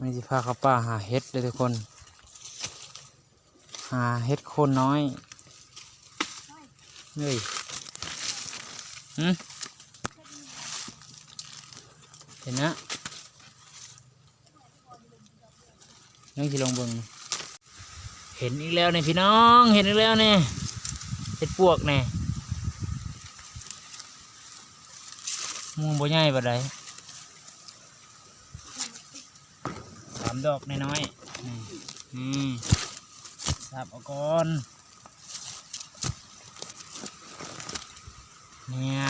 ມື້ນີ້ຊິພາເຂົ້າປ່າຫາເຫັດເດີທຸກຄົນ ຫາເຫັດໂຄນນ້ອຍ ເອີຍ ຫຶ ເຫັນນະ ຍັງຊິລອງເບິ່ງ ເຫັນອີກແລ້ວນີ້ພີ່ນ້ອງ ເຫັນອີກແລ້ວນີ້ ເຫັດປວກນີ້ ໝູ່ບໍ່ໃຫຍ່ປານໃດ. ສາມດອກນ້ອຍໆ ນີ້ ນີ້ ສັບເອົາກ່ອນ ເນີ້ຍ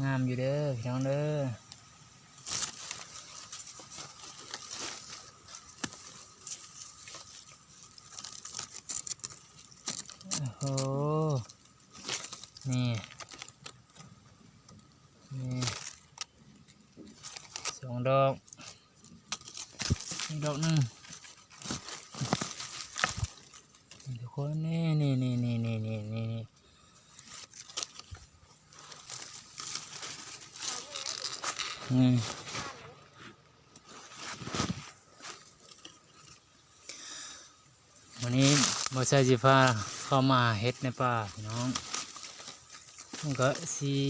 ງາມຢູ່ເດີພີ່ນ້ອງເດີ ໂອ້ໂຫ. ນີ້ ນີ້ ສອງດອກ ນີ້ດອກໜຶ່ງ ນີ້ທຸກຄົນ ນີ້ ນີ້ ນີ້ ນີ້ ນີ້ ນີ້ ນີ້ ນີ້ ນີ້ ມື້ນີ້ບ່າວໄຊຊິພາເຂົ້າມາເຮັດໃນປ່າພີ່ນ້ອງ ມັນກໍສີ່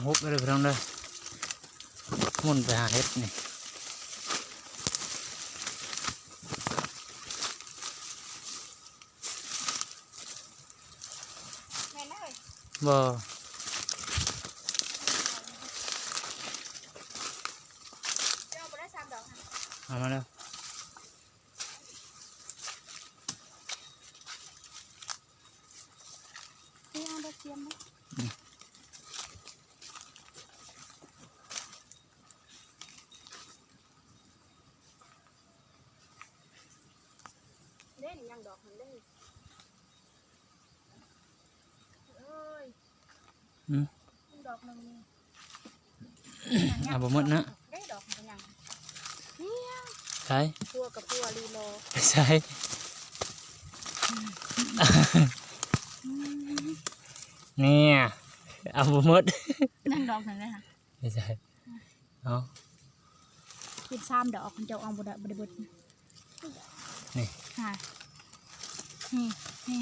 ຫົກແລ້ວເດີພີ່ນ້ອງເດີ ໝຸ່ນໄປຫາເຫັດນີ້ ແມ່ນເດີ ບໍ່ ເຈົ້າບໍ່ໄດ້ສາມດອກຫັ້ນ ເອົາມາແລ້ວ ເອົາດອກຕຽມມາ ອືມ ເດ້ ຍັງດອກຫັ້ນເດ້ ເອີຍ ອືມ ດອກໜຶ່ງນີ້ ເອົາບໍ່ໝົດນະ ໄດ້ດອກມັນກໍຍັງ ນີ້ ໃສ ພົວກັບຜົວລີລໍ ໃສ ນີ້ ເອົາບໍ່ໝົດ ຍັງດອກໜຶ່ງເດ້ ໃສ ເອົາ ເປັນສາມດອກ ເຈົ້າເອົາບໍ່ໄດ້ ບໍ່ໄດ້ເບິດ ນີ້ ຫາ ນີ້ ນີ້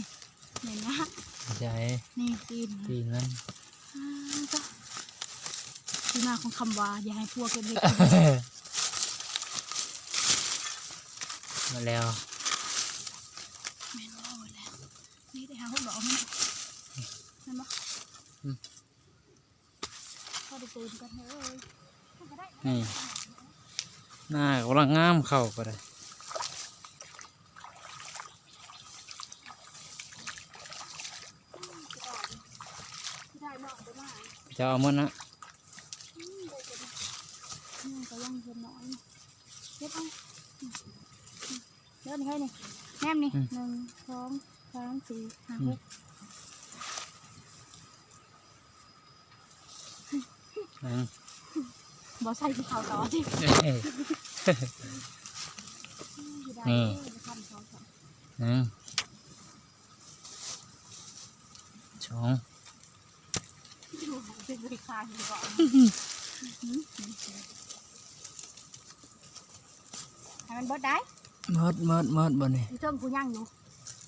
ນີ້ນະ ໃສ ນີ້ຕີນ ຕີນມັນ ອ່າ ທີ່ມາຂອງຄຳວ່າ ຢ່າໃຫ້ຜົວເກັບເຫັດ ມາແລ້ວ ແມ່ນບໍ່ ແມ່ນແລ້ວ ນີ້ໄດ້ຫາຫົກດອກແມ່ນ ແມ່ນບໍ່ ອືມ ພໍໄດ້ຕື່ມກັນເຮີ້ຍ ນີ້ ໜ້າກຳລັງງາມ ເຂົ້າກໍໄດ້ ເຈົ້າເອົາໝົດນະ ອືມ ໄດ້ກໍໄດ້ ຍັງກໍຍັງເຫັນໜ້ອຍ ເກັບເອົາ ເລີ່ມໃຫ້ນີ້ ແນມນີ້ ອືມ ໜຶ່ງ ສອງ ສາມ ສີ່ ຫ້າ ອືມ ຫົກ ອືມ ບໍ່ໃສ່ທີ່ເຂົາຕໍ່ຕິ ນີ້ ນີ້ ບໍ່ທັນເຂົາຕໍ່ ອືມ ສອງ ໃຫ້ມັນເບິດໄດ້ ໝົດ ໝົດ ໝົດ ບັດນີ້ ຢູ່ເທິງຜູ້ຍັງຢູ່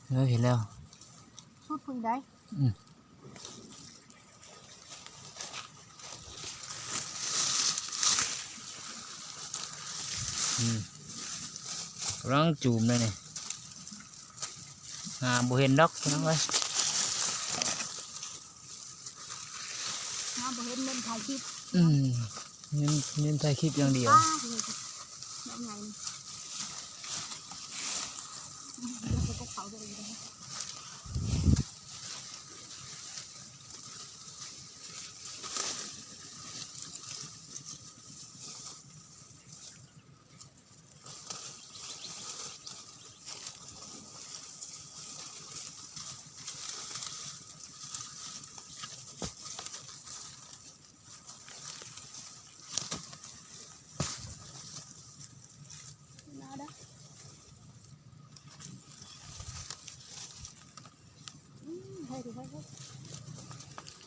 ເອີ ເຫັນແລ້ວ ສຸດຜູ້ໃດ ອືມ ອືມ ກຳລັງຈູມເລີຍນີ້ ຫາບໍ່ເຫັນດອກພີ່ນ້ອງເອີຍ ຫາບໍ່ເຫັນ ເນັ້ນຖ່າຍຄລິບ ອືມ ເນັ້ນ ເນັ້ນຖ່າຍຄລິບຢ່າງດຽວ ປ້າ ດອກໃຫຍ່ນີ້ ເດີນໄປກັບເຂົາເດີ.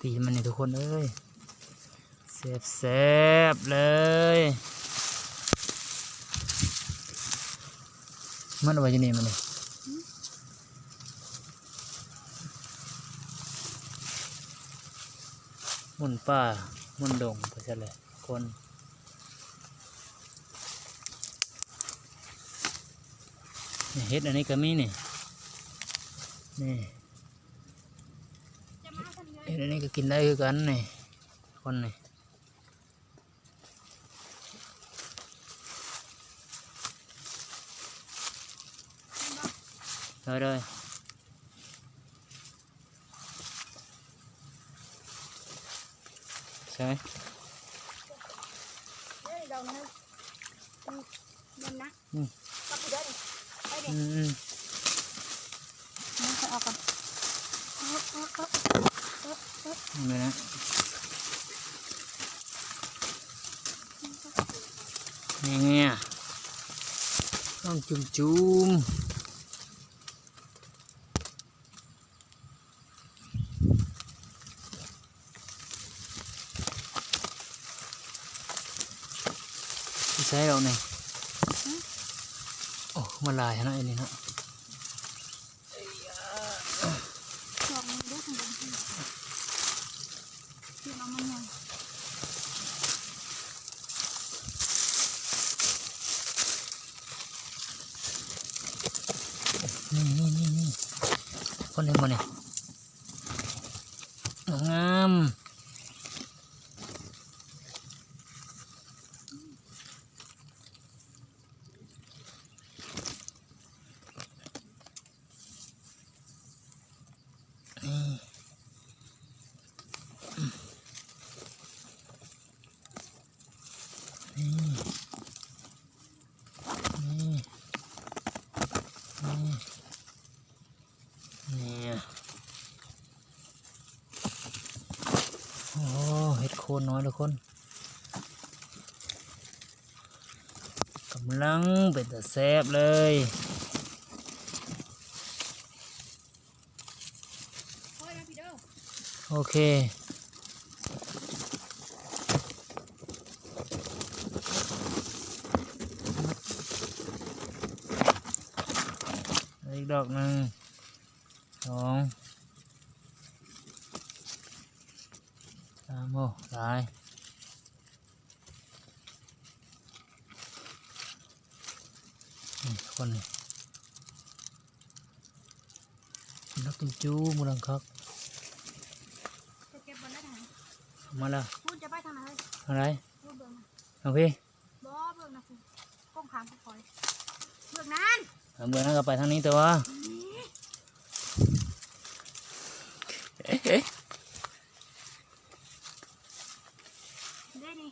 ຕີນມັນນີ້ທຸກຄົນເອີຍ ແຊບໆເລີຍ. ມັນເອົາໄວ້ຢູ່ນີ້ມັນນີ້ ໝຸ່ນປ່າໝຸ່ນດົງໄປຊັ້ນແຫຼະຄົນ. ນີ້ ເຫັດອັນນີ້ກໍມີນີ້ ນີ້ ເຫັດອັນນີ້ກໍກິນໄດ້ຄືກັນນີ້ ຄົນນີ້ ໂດຍໆ. ໃຊ່ ເອີ ດອກໜຶ່ງ ອືມ ເບິ່ງນະ ອືມ ກັບຜູ້ເດີນີ້ ໄປເດ້ ອືມໆ ນີ້ຂ້ອຍເອົາກ່ອນ ເອີ ເອີ ເອີ ເອີ ເອີ ເອີ ນີ້ນະ ນີ້ ນີ້ ຕ້ອງຈຸ່ມໆ. ໃສ່ດອກນີ້ ຫື? ໂອ້ ມາຫຼາຍຫັ້ນນະ ອັນນີ້ເນາະ ດອກໜຶ່ງເດ້ຂ້າງບົນ ເກັບເອົາມັນຫຍັງ ນີ້ໆໆໆ ຄົນເຫັນບໍ່ນີ້ ງາມ. ນີ້ ນີ້ ນີ້ ນີ້ ນີ້ ໂອ້ ເຫັດໂຄນນ້ອຍທຸກຄົນ ກຳລັງເປັນຕາແຊບເລີຍ. ໂອເຄ ອີກດອກໜຶ່ງ ສອງ ສາມ ໂອ້ ຫຼາຍ. ນີ້ຄົນນີ້ ນັກກິນຈູ ໝູ່ດັງຄັກ ຈະເກັບບໍ່ໄດ້ທາງ ມາລະ ພຸ້ນຈະໄປທາງໃດ ທາງໃດ ເບິ່ງ ເອົາພີ້ ບໍ່ ເບິ່ງນະ ກົງຂ້າງກັບຂ້ອຍ ເບິ່ງນັ້ນ ເອົາ ເບິ່ງນັ້ນກໍໄປທາງນີ້ຕົວະ ເດ້ນີ້.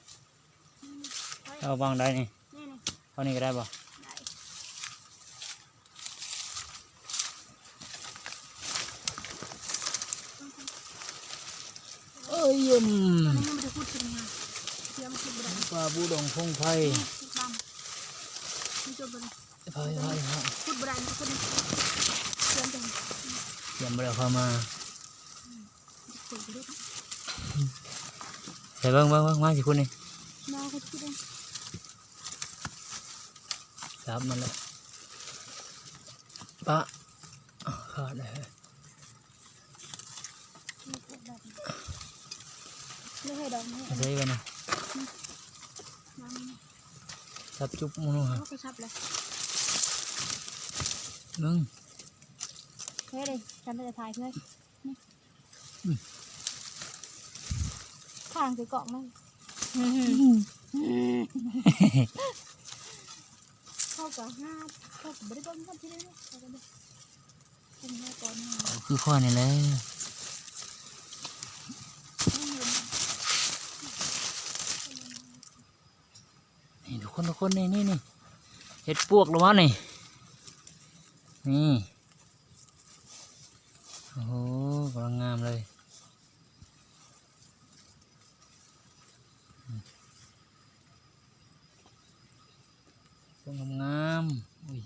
ເອົາວາງໄດ້ນີ້ ນີ້ໆ ເອົານີ້ກໍໄດ້ບໍ່ ໄດ້ ເອີຍ ເອີຍ ອັນນີ້ຍັງບໍ່ໄດ້ຂຸດຂຶ້ນມາ ເຊື່ອມັນຂຸດບໍ່ໄດ້ ປາບູດົງພົງໄພ ນີ້ ບາງ ມັນຈົນບໍ່ໄດ້ ໄພ ໄພ ໄພ ຂຸດບໍ່ໄດ້ ຂຸດບໍ່ໄດ້ ເຊື່ອມຈັງ ຍັງບໍ່ໄດ້ເຂົ້າມາ. ໃສ່ເບິ່ງ ເບິ່ງ ເບິ່ງ ມາຊິຂຸດນີ້ ມາຂຸດ ຂຸດເອງ ຈັບມັນແຫຼະ ປະ ຂາດແລ້ວ ນີ້ເຮັດດອກນີ້ ໃສ່ໄວ້ນະ ຈັບຈຸບໝູ່ຫັ້ນ ເອົາໄປສັບແລ້ວ ເບິ່ງ ເຮີ້ຍ ເດ້ ຈຳໄປຖ່າຍເຮີ້ຍ. ອືມ ຂ້າງໃສ່ກ້ອງນັ້ນ ອືມ ເຂົາກໍຫາ ເຂົາກໍບໍ່ໄດ້ເບິ່ງກັນທີ່ໃດເນາະ ເຂົາກໍເບິ່ງ ກຸມຫາກ່ອນ ຄືຂ້ອຍນີ້ແຫຼະ ນີ້ທຸກຄົນ ທຸກຄົນ ນີ້ ນີ້ ນີ້ ເຫັດປວກລະວະນີ້ ນີ້ ໂອ້ໂຫ ກຳລັງງາມເລີຍ ອືມ ພວກງາມໆ ອຸ້ຍ.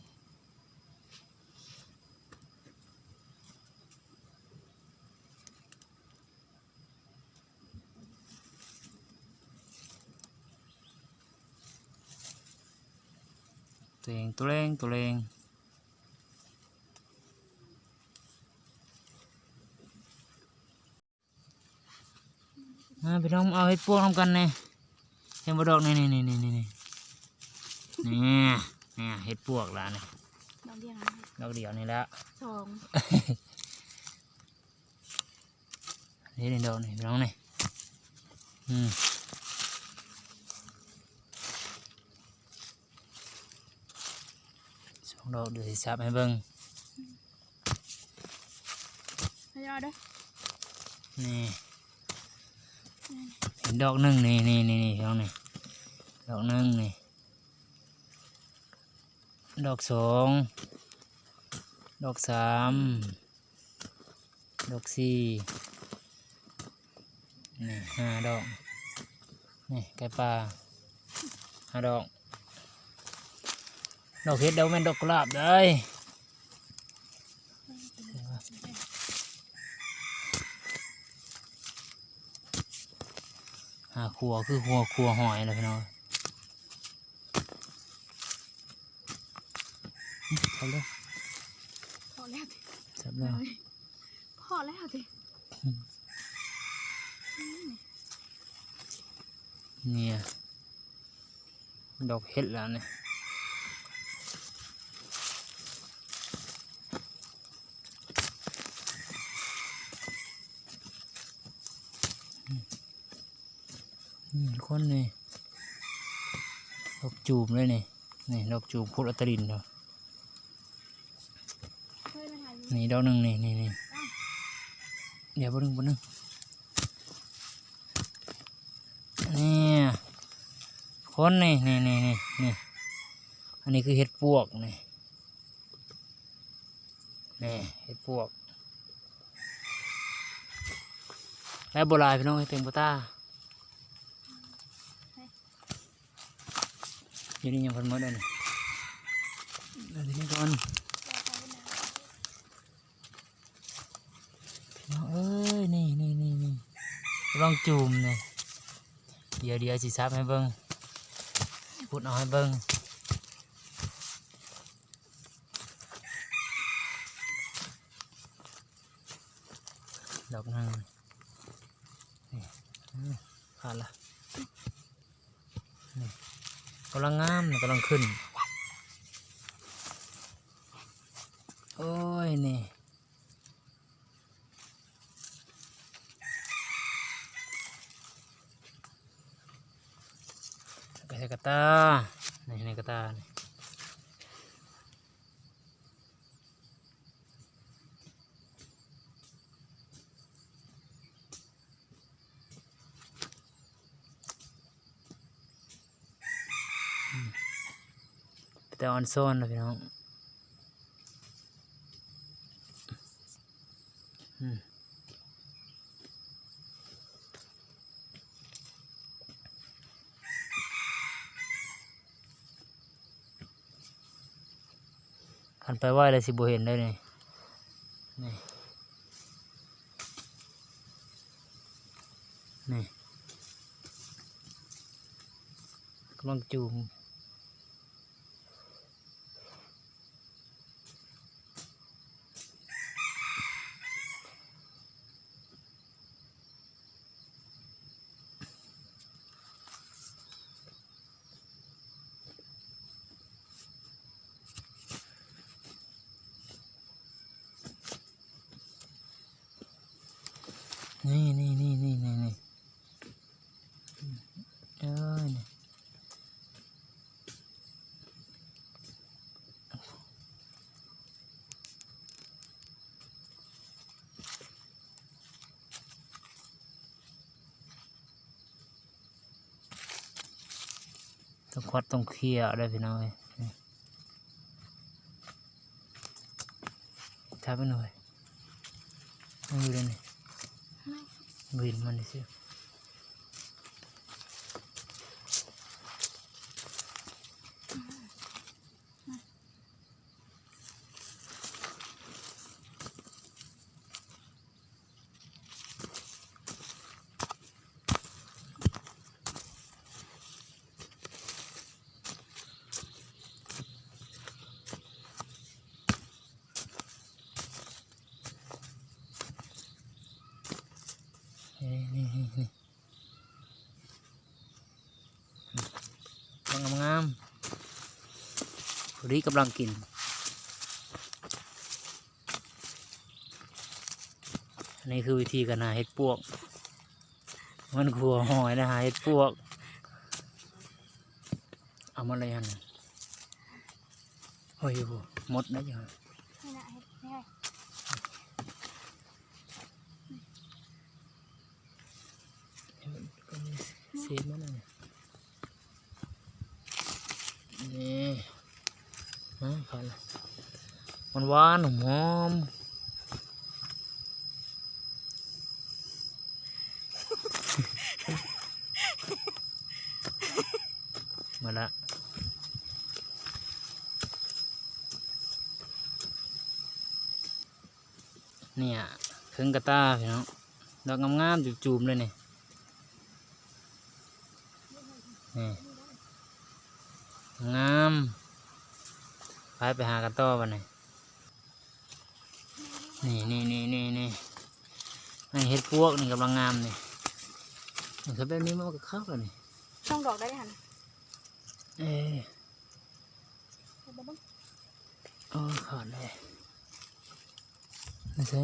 ໂຕເອງ ໂຕເອງ ໂຕເອງ. ມາພີ່ນ້ອງ ເອົາເຫັດປວກນຳກັນແດ່. ເຫັນບໍ່ດອກນີ້ ນີ້ ນີ້ ນີ້ ນີ້ ນີ້ ເຫັດປວກລະນີ້ ດອກດຽວນະ ດອກດຽວນີ້ລະ ສອງ ນີ້ ນີ້ດອກນີ້ພີ່ນ້ອງນີ້ ອືມ. ສອງດອກ ດຽວຊິສັບໃຫ້ເບິ່ງ ໃຫ້ເອົາເດີ ນີ້ ເຫັນດອກໜຶ່ງ ນີ້ ນີ້ ນີ້ ນີ້ ດອກໜຶ່ງນີ້ ດອກສອງ ດອກສາມ ດອກສີ່ ນີ້ ຫ້າດອກ ນີ້ ໄກ່ປ່າ ຫ້າດອກ. ດອກເຫັດ ດອກ ແມ່ນດອກກຸຫຼາບເດ້. ຫາຄົວ ຄືຄົວ ຄົວຫອຍລະພີ່ນ້ອງ. ອືມ ເອົາເລີຍ ພໍແລ້ວຕິ ແຊບແລ້ວ ພໍແລ້ວຕິ ອືມ ນີ້ ດອກເຫັດລະນີ້ ອືມ. ນີ້ທຸກຄົນນີ້ ດອກຈູມເລີຍນີ້ ນີ້ດອກຈູມ ໂຄດອັດຕະລິນເນາະ ນີ້ດອກໜຶ່ງນີ້ ນີ້ ນີ້ ດຽວ ບໍ່ໜຶ່ງ ບໍ່ໜຶ່ງ ນີ້ ຄົນນີ້ ນີ້ ນີ້ ນີ້ ອັນນີ້ຄືເຫັດປວກນີ້. ນີ້ເຫັດປວກ ໄດ້ບໍ່ຫຼາຍພີ່ນ້ອງ ເຫັດເຕັມກະຕ່າ ຢູ່ນີ້ຍັງບໍ່ໝົດເດ້ນີ້ ເອົາທີ່ນີ້ກ່ອນ ພີ່ນ້ອງເອີຍ ນີ້ ນີ້ ນີ້ ນີ້ ລອງຈູມນີ້ ດຽວ ດຽວຊິສັບໃຫ້ເບິ່ງ ຂຸດເອົາໃຫ້ເບິ່ງ. ດອກໜຶ່ງ ນີ້ ອືມ ຂາດລະ ນີ້ ກຳລັງງາມ ກຳລັງຂຶ້ນ ໂອ້ຍ ນີ້. ໃສ່ກະຕ່າ ໃນ ໃນກະຕ່ານີ້ ອືມ ເປັນຕາອອນຊອນເນາະພີ່ນ້ອງ ອືມ. ຄັນໄປໄວແລ້ວຊິບໍ່ເຫັນເດ້ນີ້ ນີ້ ນີ້ ກຳລັງຈູມ. ນີ້ ນີ້ ນີ້ ນີ້ ນີ້ ນີ້ ເອີຍ ນີ້. ຕ້ອງຄວັດຕ້ອງເຄຍເດີພີ່ນ້ອງເອີຍ ຈັບໄປໜ່ອຍ ມັນຢູ່ໃນນີ້ ບໍ່ເຫັນມັນຊື່. ອ ດີກຳລັງກິນ. ອັນນີ້ຄືວິທີການຫາເຫັດປວກ. ມັນຂົວຫອຍນະ ຫາເຫັດປວກ. ເອົາໝົດເລີຍຫັ້ນນະ. ໂອ້ຍ ໝົດໄດ້ຢູ່. ນີ້ນະ ເຫັດ ນີ້ ເສດມັນນະ. ນີ້ ມາ ຄານ ມັນຫວານຫອມ. ມາລະ ເນີ້ຍ ເຄິ່ງກະຕ່າພີ່ນ້ອງ ດອກງາມໆ ຈູມໆ ເລີຍນີ້ ນີ້ ງາມ. ໄປ ໄປຫາກັນຕໍ່ບັດນີ້. ນີ້ໆໆໆ ອັນເຫັດປວກນີ້ກຳລັງງາມນີ້. ນີ້ ຄັນແບບນີ້ມັນກໍຄັກແລ້ວນີ້. ສອງດອກໄດ້ຫັ້ນ. ເອີ ເອົາໄປເບິ່ງ. ໂອ້ ຂາດເລີຍ. ນີ້ໃສ່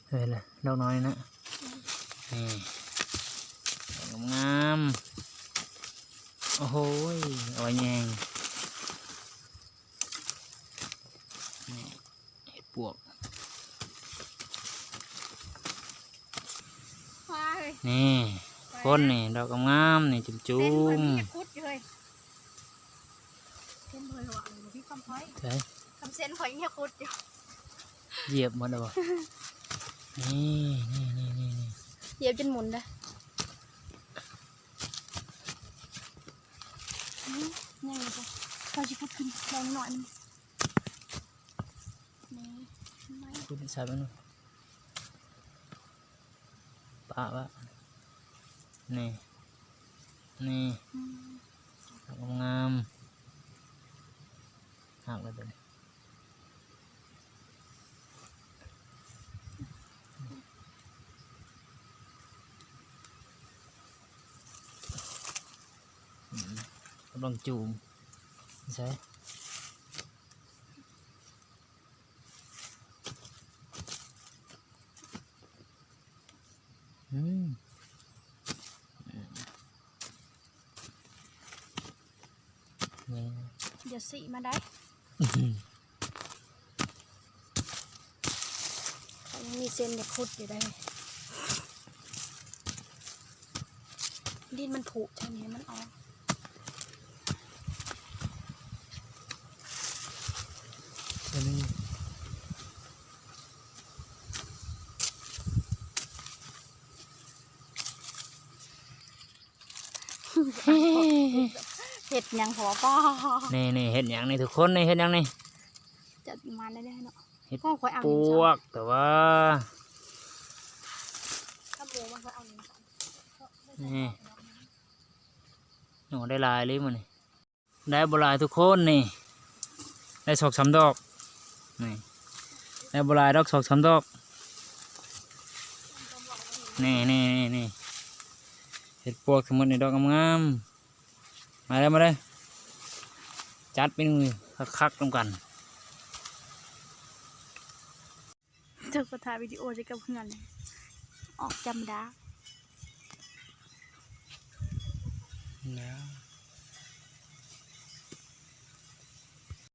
ເຫັນລະ ດອກນ້ອຍນະ. ນີ້ ດອກງາມ. ໂອ້ໂຫ ເອົາໄວ້ແຍງ. ນີ້ ເຫັດປວກ. ວ້າຍ ນີ້ ຄົນນີ້ ດອກງາມໆ ນີ້ ຈຸ່ມໆ. ເສັ້ນຂ້ອຍມີແຕ່ຂຸດຢູ່ເຮີ້ຍ. ເສັ້ນຂ້ອຍວ່າ ເອີ ບໍ່ມີຄຳໄພ. ໃສ? ຄຳເສັ້ນຂ້ອຍຍັງແຕ່ຂຸດຢູ່. ຢຽບໝົດແລ້ວບໍ່? ນີ້ ນີ້ ນີ້ ນີ້ ນີ້ ຢຽບຈົນໝຸນເດ້. ອືມ ຍັງຢູ່ບໍ່? ຂ້ອຍຊິຂຸດຂຶ້ນດອກນ້ອຍໜຶ່ງ. ນີ້ ໄມ້ ຂຸດໃສ່ມັນ. ປະວະ ນີ້ ນີ້ ອືມ ງາມ ຫັກແລ້ວຕົວນີ້. ອືມ ກຳລັງຈູມ ໃສ່. ອືມ ນີ້ ຢ່າສີມາໄດ້. ຍັງມີເສັ້ນຢາກຂຸດຢູ່ໄດ໋. ດິນມັນຜຸເທື່ອນີ້ມັນອອກ. ອັນນີ້ ເຫັດຫຍັງພໍປ້າ? ນີ້ໆ ເຫັດຫຍັງນີ້ ທຸກຄົນນີ້ ເຫັດຫຍັງນີ້? ຈັດມາໄດ້ເນາະ. ເຫັດ ໂອ້ ຂ້ອຍເອົາ ປວກ ແຕ່ວ່າ ຖ້າໝູມັນກໍເອົານີ້ ນີ້ ໂອ້ ໄດ້ຫຼາຍເລີຍມື້ນີ້. ໄດ້ບໍ່ຫຼາຍທຸກຄົນນີ້ ໄດ້ສອງສາມດອກ ນີ້ ໄດ້ບໍ່ຫຼາຍດອກ ສອງສາມດອກ ນີ້ໆໆ ເຫັດປວກທັງໝົດນີ້ ດອກງາມໆ. ມາເດີ ມາເດີ ຈັດເມນູຄັກໆນຳກັນ. ເຈົ້າກໍຖ່າຍວິດີໂອໃສ່ກັບເຮືອນ ອອກຈຳດາ.